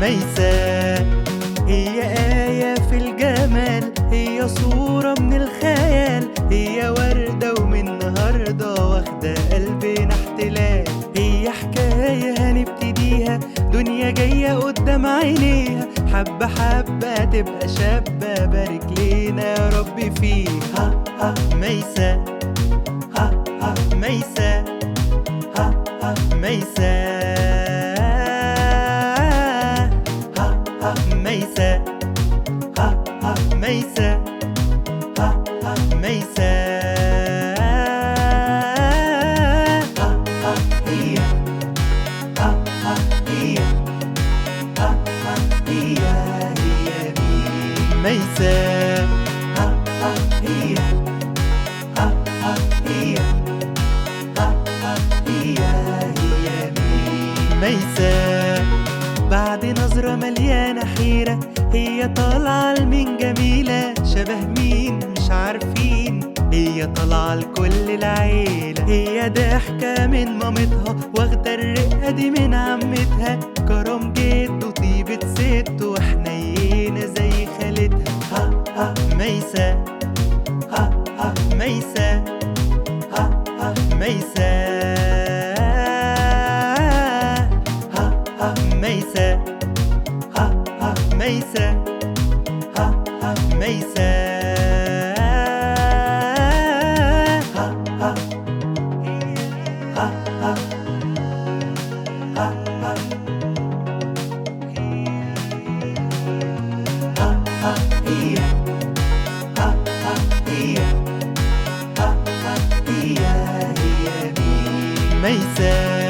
ميساء. هي آية في الجمال، هي صورة من الخيال، هي وردة ومن النهاردة واخدة قلبنا احتلال. هي حكاية هنبتديها، دنيا جاية قدام عينيها، حبة حبة تبقى شابة، بارك لينا يا رب فيها. ها ميساء، ها ها ميساء، ها ها ميساء، ها ها ميساء، ها ها ميساء، ها ها ميساء، ها ها هي، ها ها هي، ها ها هي، هي مين؟ ميساء. ها ها هي، ها ها هي، ها ها هي، هي مين؟ ميساء. بعد نظرة مليانة حيرة، هي طالعة لمين جميلة، شبه مين مش عارفين، هي طالعة لكل العيلة. هي ضحكة من مامتها، واخدة الرقة دي من عمتها، كرم جد وطيبة ست، وحنينة زي خالتها. ها ها ميساء، ها ها ميساء، ها ها ميساء، ها ها ميساء، ها ها ميساء، ها ها ميساء، ها ها ها ها ها ها ها ها هي، ها ها هي، ها ها هي، هي مين؟ ميساء.